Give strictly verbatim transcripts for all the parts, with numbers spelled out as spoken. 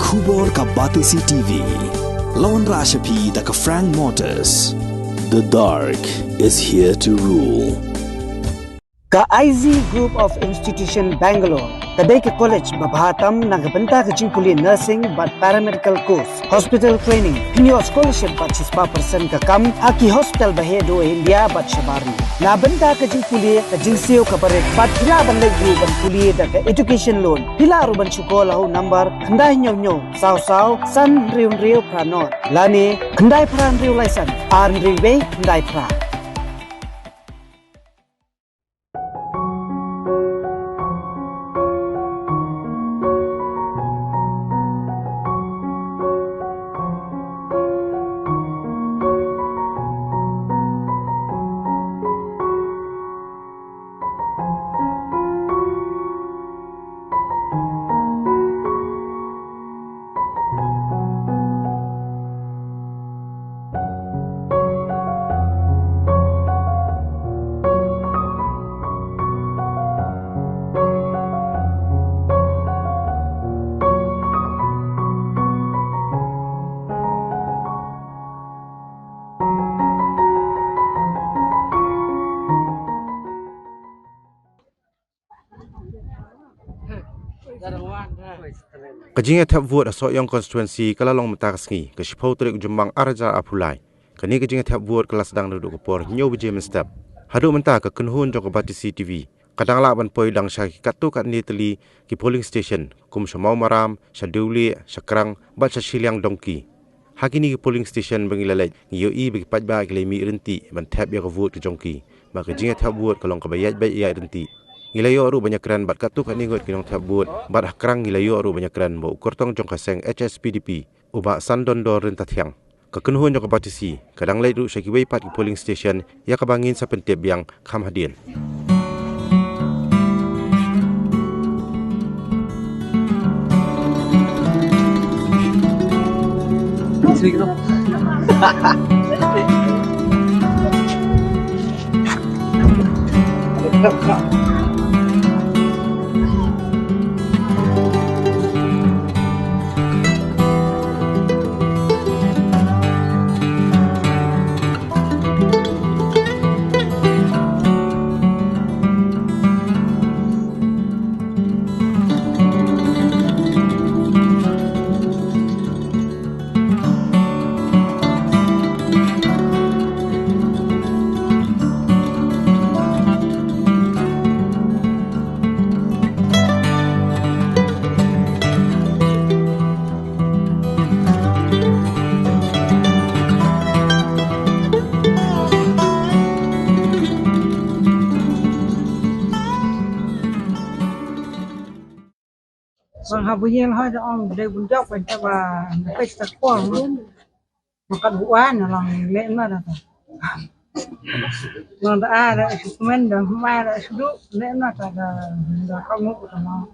Khubor ka Batesi T V. La wanrah sha phi da ka Frank Motors. The dark is here to rule. Ka I Z Group of Institution Bangalore ka dei ka college ba bha tam na ka bynta ka jingpule nursing bad paramedical course, hospital training, pynïoh scholarship bad shispah percent ka kam ha ki hospital ba heh duh ha India bad shabar. Na bynta ka jingpule ka jingsiew ka barit bad phi lah ban leit ruh ban pule da ka education loan. Phi lah ruh ban shu call ha u number khyndai hynñiew hynñiew saw saw san hynriew hynriew phra nod lane khyndai phra hynriew lai san ar hynriew wei khyndai phra. Ka jingïathep vote ha Sohiong constituency ka la long mynta ka sngi, ka shiphew tarik u Jymmang ar hajar arphew lai. Kane ka jingïathep vote ka la sdang naduh ka por hynñiew baje mynstep. Haduh mynta ka kynhun jong ka Batesi T V ka dang lah ban poi dang sha ki katto katne tylli ki polling station kum sha Mawmaram, sha Diewlieh, sha Krang bad sha Shiliang Dongki. Ha kine ki polling station ba ngi la leit ngi ïohi ba ki paidbah ki la mih ryntih ban thep ïa ka vote ka jong ki. Ba ka jingïathep vote ka long kaba ïaid beit ïaid ryntih. Ngi la ïoh ruh ban ïakren bad katto katne ngut ki nongthep vote bad ha Krang ngi la ïoh ruh ban ïakren bad u kyrtong jong ka seng H S P D P, u Bah Sandondor Ryntathiang. Ka kynhun jong ka Batesi ka dang leit ruh sha kiwei pat ki polling station ïa kaba ngin sa pyntip biang kham hadien. Bang ha bu yel ha da ong de bun jok ben ta ba na pes ta ko. Makat bu wan na lang le na da ta. Nang da a da su men da ma da su du le na ta da da ka mu ta ma.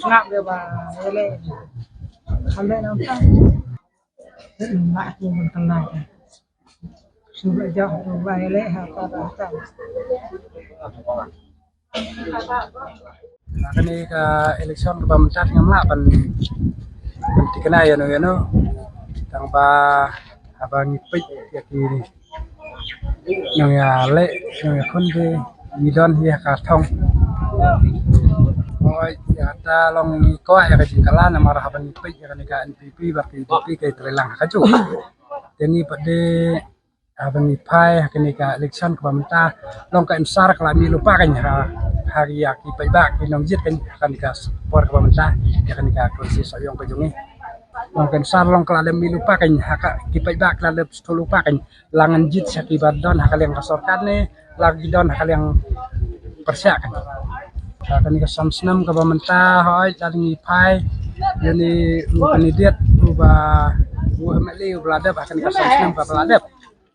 Ngap de ba le. Ka le na ta. Na tu man ka na ta. Su le jok du ba le ha ta da ta. Kane ka election kaba mynta ngam lah ban, ban thikna ïano ïano. Tang ba haba ngi peit ïa ki nongïaleh nongïakhun ki ngi don hi ha ka thong. Hooid, ïa kata long ngi kwah ïa ka jingkylla namar haba ngi peit ïa kane ka N P P bad ka U D P ka trei lang ha kajuh. Te ngi pat de haba ngi phai ha kane ka election kaba mynta long ka answer ka la mih lypa kein ha, ha ïa ki paidbah ki nongjied kein ha kane ka por kaba mynta ïa kane ka constituency Sohiong ka jong ngi. Long ka answer long ka la mih lypa kein ha ka ki paidbah ka la sngewthuh lypa kein la ngan jied sha kiba don ha ka liang ka sorkar ne la ki don ha ka liang pyrshah kein. Ha kane ka san snem kaba mynta hooid la ngi phai ïa une u candidate uba u M L A uba la dep ha kane ka san snem kaba la dep.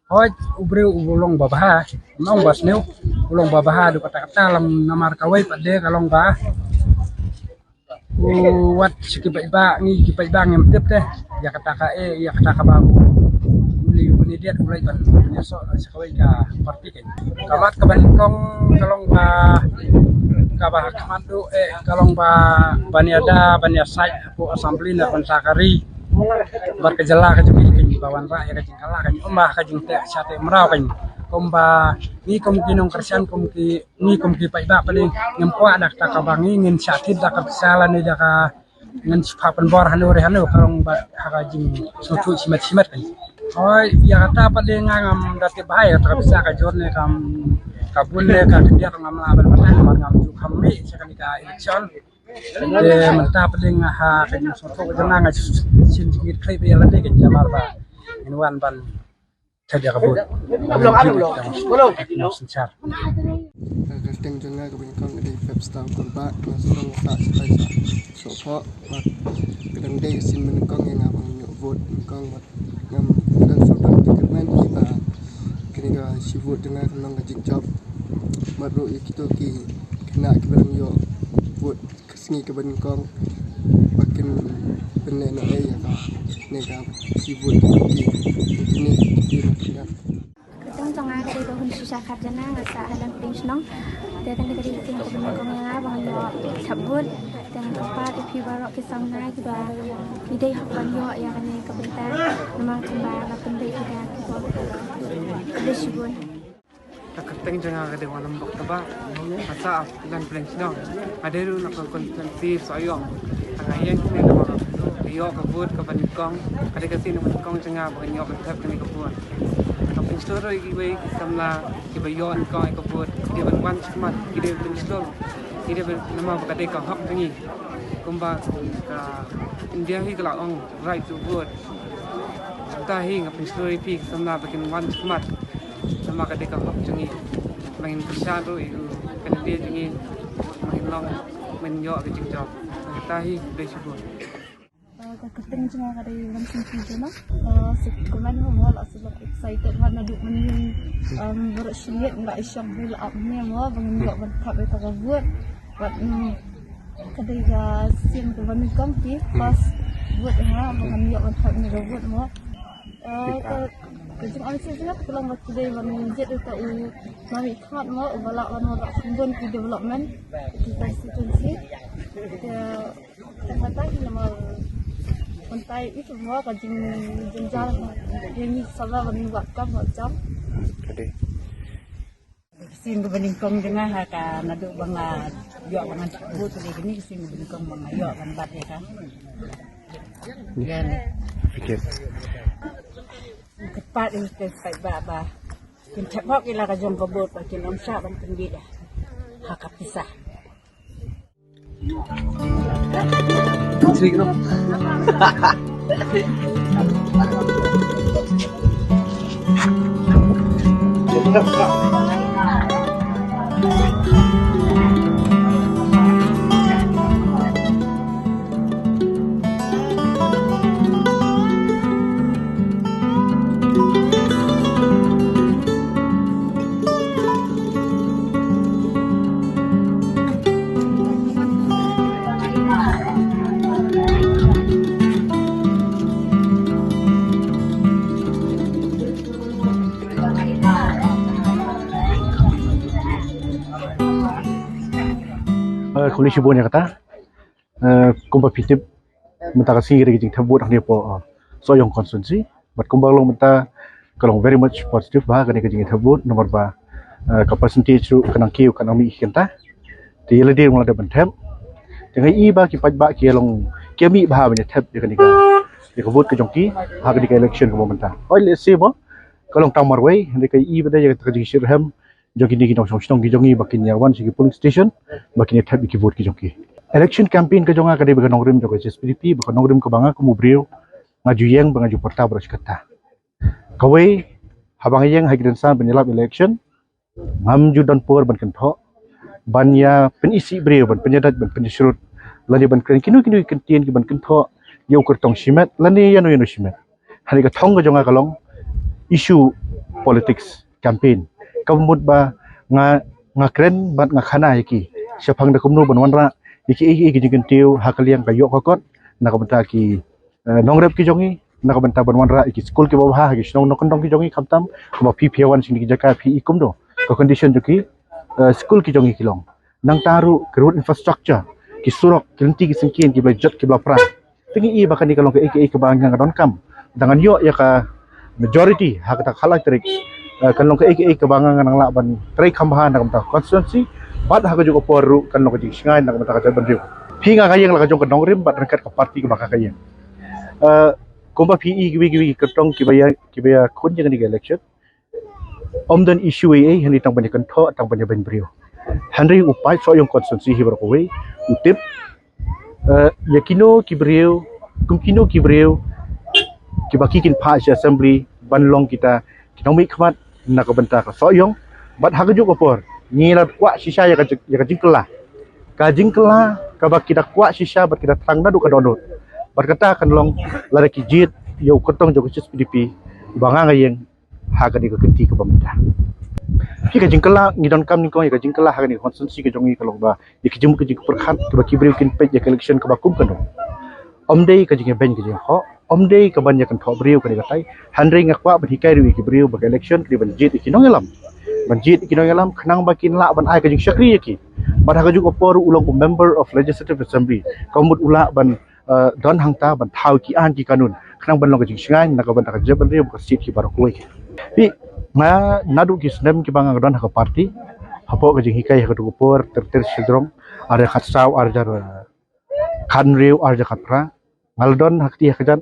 Hooid, u briew u long ba bha, ym ong ba sniew, u long ba bha, haduh katta katta, lam namar kawei pat de ka long ba u wad sha ki paidbah, ngi ki paidbah ngim tip te ïa kata ka, eh, ïa kata kaba u, u li u candidate u leit ban ïasoh sha kawei ka party kein. Ka mat kaba nyngkong ka long ba Kaba ha khmat duh eh ka long ba ban ïada ban ïasaid hapoh assembly na ka bynta ka ri bad ka jylla ka jong ngi, kaba wanrah ïa ka jingkylla kaba ym ha ka jingteh shah teh mraw, kumba ngi kum ki nongkyrshan, kum ki, ngi kum ki paidbah pat ngim kwah da kata kaba ngi ngin shah thied da ka pisa lane da ka ngin shu pynbor hano re hano, ka long ba ha ka jingsngewthuh shimet shimet kan. Hooid, ïa kata pat de nga ngam da tip bha ïa kata ka pisa ka jur ne kam ka bun ne ka khyndiat, ngam lah ban batai namar ngam ju kham mih sha kane ka election. Te mynta pat de nga ha ka jingsngewthuh ka jong nga, nga shu shim jingkit khlieh ïa lade kan, namar ba ngin wan ban thep ïa ka vote. Ka kyrteng jong nga kaba nyngkong ka dei Febster Kolbah, nga sdang sah sipai sha Sohphoh. Bad ka dang dei ka sien ba nyngkong ïa nga ba ngan ïoh vote nyngkong, bad ngam dang sngewthuh kyrmen hi ba kane ka shi vote jong nga kan long ka jingjop. Bad ruh ïa kito ki khynnah kiba dang ïoh vote ka sngi kaba nyngkong ba kin pynlehnohei ïa kane ka shi vote jong ki. Kine ki dei na ki Kyrteng jong nga ka dei ka Hunshisha Kharjana, nga sah ha Langpdeng Shnong. Te tang ka dei ka sien kaba nyngkong ïa nga ba ngan ïoh thep vote. Te nga kyrpad ïa phi baroh ki samla kiba phi dei hok ban ïoh ïa kane ka bynta namar kumba nga pynbeit ïa ki bor. Khublei shibun. Ka kyrteng jong nga ka dei Wanlam Bok Taba, nga sah ha Langpdeng Shnong. Nga dei ruh na ka constituency Sohiong. Nga ïeng kane namar ka ïoh ka vote kaba nyngkong, ka dei ka sien kaba nyngkong jong nga ba ngan ïoh ban thep kane ka vote. Nga pynshlur ruh ïa kiwei ki samla kiba ïoh nyngkong ïa ka vote, ki dei ban wan shakhmat, ki dei ban pynshlur, ki dei ban, namar ba ka dei ka hok jong ngi. Kumba ka India hi ka la ong right to vote. Kata hi nga pynshlur ïa phi ki samla ba kin wan shakhmat. Namar ka dei ka hok jong ngi. Ba ngin kyrshan ruh ïa u candidate jong ngi ba ngin long, ba ngin ïoh ka jingjop. Kata hi, khublei shibun. Eh, ka kyrteng jong nga ka dei Ramsingkyrjono. Eh, sa kmen mo, la sa long excited bha naduh mynnin, em, baroh shi miet nga la ïashong hi la ap ne mo ba ngin ïoh ban thep ïa ka vote. Bad, em, ka dei ka sien kaba nyngkong, ki first vote nga ba ngan ïoh ban thep ïa ka vote mo. Eh, ka, ka jingong shisha ka long ba ki dei ban jied ïa uta u Mami Khat mo, uba lah ban wanrah shibun ki development ki constituency. Te, te kata hi namar mynta ïa u mo ka jingjynjar ïa ngi samla ban wad kam wad jam. Ka dei. Ka sien kaba nyngkong jong nga ha ka naduh ba nga ïoh ba ngan thep vote, ka dei kane ka sien kaba nyngkong ba nga ïoh ban bat ïa ka. Ïa ne. Kyrpad ïa ki paidbah ba kin thep hok ïa la ka jong ka vote, ba kin ym shah ban pynbeit ha ka pisa. Eh, khublei shibun ïa kata. Eh, kumba phi tip, mynta ka sngi ka dei ka jingthep vote hangne hapoh, eh, Sohiong constituency. Bad kumba long mynta ka long very much positive bha kane ka jingthep vote namar ba, eh, ka percentage ruh ka nang kiew, ka nang mih kynta. Te ïa lade ruh la dep ban thep. Te nga i ba ki paidbah ki long ki mih bha ban ïa thep ïa kane ka, ïa ka vote ka jong ki ha kane ka election kaba mynta. Hooid, let's see mo, ka long tang marwei, hynrei ka i ba dei ïa ka jingshitrhem jong kine ki nongshong shnong ki jong ngi ba kin ïa wan sha ki polling station ba kin ïa thep ïa ki vote ki jong ki. Election campaign ka jong nga ka dei ba ka nongrim jong ka H S P D P, ba ka nongrim kaba nga kum u briew nga ju ïeng ba nga ju pyrta baroh shi katta. Kawei, haba nga ïeng ha ki rynsan ban ïalap election, ngam ju don por ban kynthoh, ban ïa pynisih briew, ban pynïadait, ban pynshrut, lane ban kren kino kino ki kyntien ki ban kynthoh ïa u kyrtong shimet lane ïano ïano shimet. Hangne ka thong ka jong nga ka long issue politics campaign. Ka mut ba nga, nga kren bad nga khana ïa ki shaphang da kumno ban wanrah ïa ki, ïa ki, ïa ki jingkyntiew ha ka liang ka ïoh ka kot na ka bynta ki, eh, nongrep ki jong ngi, na ka bynta ban wanrah ïa ki skul kiba bha ha ki shnong nongkyndong ki jong ngi, khamtam kumba phi, phi wan sha kine ki jaka phi i kumno ka condition jong ki, eh, skul ki jong ngi ki long. Nangta ruh ki road infrastructure, ki surok, ki lynti ki syngkien kiba la jot kiba la pra. Te ngi i ba kane ka long kaei kaei kaba nga nga donkam. Te ngan ïoh ïa ka majority ha kata ka khatlai tarik. Eh, kan long kaei kaei kaba nga nga nang lah ban trei kham bha na ka bynta ka constituency. Bad ha kajuh ka por ruh kan long ka jingshngaiñ na ka bynta ka jaitbynriew. Phi nga ka ïeng la ka jong ka nongrim bad ryngkat ka party kaba nga ka ïeng. Eh, kumba phi i kiwei kiwei ki kyrtong kiba ïa, kiba ïakhun ïa kane ka election. Ym don issue ei ei, hynrei tang ban ïa kynthoh, tang ban ïa beiñ briew. Hynrei u paid Sohiong constituency hi baroh kawei u tip, eh, ïa kino ki briew, kum kino ki briew kiba ki kin phah sha assembly ban long kita ki nongmihkhmat na ka bynta ka Sohiong. Bad ha kajuh ka por ngi la kwah shisha ïa ka jing-, ïa ka jingkylla. Ka jingkylla kaba ki da kwah shisha bad ki da thrang naduh ka dohnud. Bad kata kan long lada ki jied ïa u kyrtong jong ka H S P D P uba nga nga ïeng ha kane ka kynti kaba mynta. Phi, ka jingkylla ngi donkam nyngkong ïa ka jingkylla ha kane ka constituency ka jong ngi ka long ba ïa ki jingmut ki jingpyrkhat kiba ki briew kin peit ïa ka election kaba kum kano. Ym dei ka jingïabeiñ ka jingïakhoh, ym dei ka ban ïa kynthoh briew kane katai. Hynrei nga kwah ban hikai ruh ïa ki briew ba ka election ka dei ban jied ïa ki nongïalam. Ban jied ïa ki nongïalam khnang ba kin lah ban ai ka jingshakri ïa ki. Bad ha kajuh ka por u long u member of Legislative Assembly, ka mut u lah ban eh, don hangta ban thaw ki aiñ ki kanun khnang ban long ka jingshngaiñ na ka bynta ka jaitbynriew bad ka state hi baroh kawei. Phi, nga naduh ki snem kiba nga don ha ka party, hapoh ka jinghikai ha kajuh ka por, ter ter shadrong, ar hajar khatsaw, ar hajar khathynriew, ar hajar khatphra, nga la don ha kti ha kjat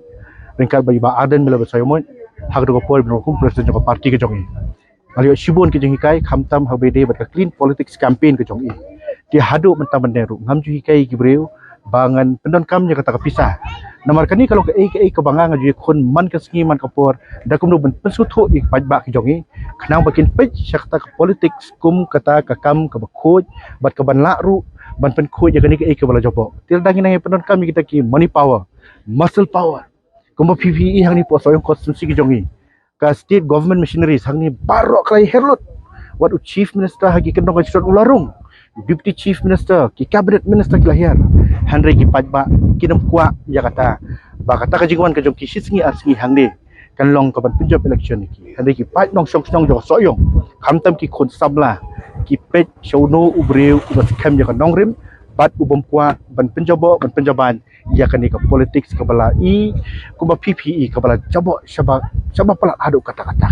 ryngkat bad i Bah Ardent Miller Basaiawmoit ha kajuh ka por ba nga kum president jong ka party ka jong i. Nga la ïoh shibun ki jinghikai, khamtam ha kaba ïadei bad ka clean politics campaign ka jong i. Te haduh mynta mynne ruh ngam ju hikai ki briew ba ngan pyndonkam ïa kata ka pisa. Namar kane ka long kaei kaei kaba nga nga ju ïakhun man ka sngi man ka por, da kumno ban pynsngewthuh ïa ki paidbah ki jong i khnang ba kin peit sha kata ka politics kum kata ka kam kaba khuid bad kaban lah ruh ban pynkhuid ïa kane kaei kaba la jaboh. Te lada ngi nang ïa pyndonkam ïa kita ki money power, muscle power, kumba phi phi i hangne hapoh Sohiong constituency ka jong i, ka state government machineries hangne baroh ka la hiar lut. Wat u chief minister ha ki kyndong ka state u la rung, deputy chief minister, ki cabinet minister ki la hiar. Hynrei ki paidbah kim kwah ïa kata, ba kata ka jingwan ka jong ki shi sngi ar sngi hangne kan long kaban pynjop election ïa ki. Hynrei ki paid nongshong shnong jong ka Sohiong, khamtam ki khun samla, ki peit sha uno u briew uba skhem ïa ka nongrim bad u bym kwah ban pynjaboh ban pynjaban ïa kane ka politics kaba la i, kumba phi phi i, kaba la jaboh shaba, shaba palat haduh katta katta.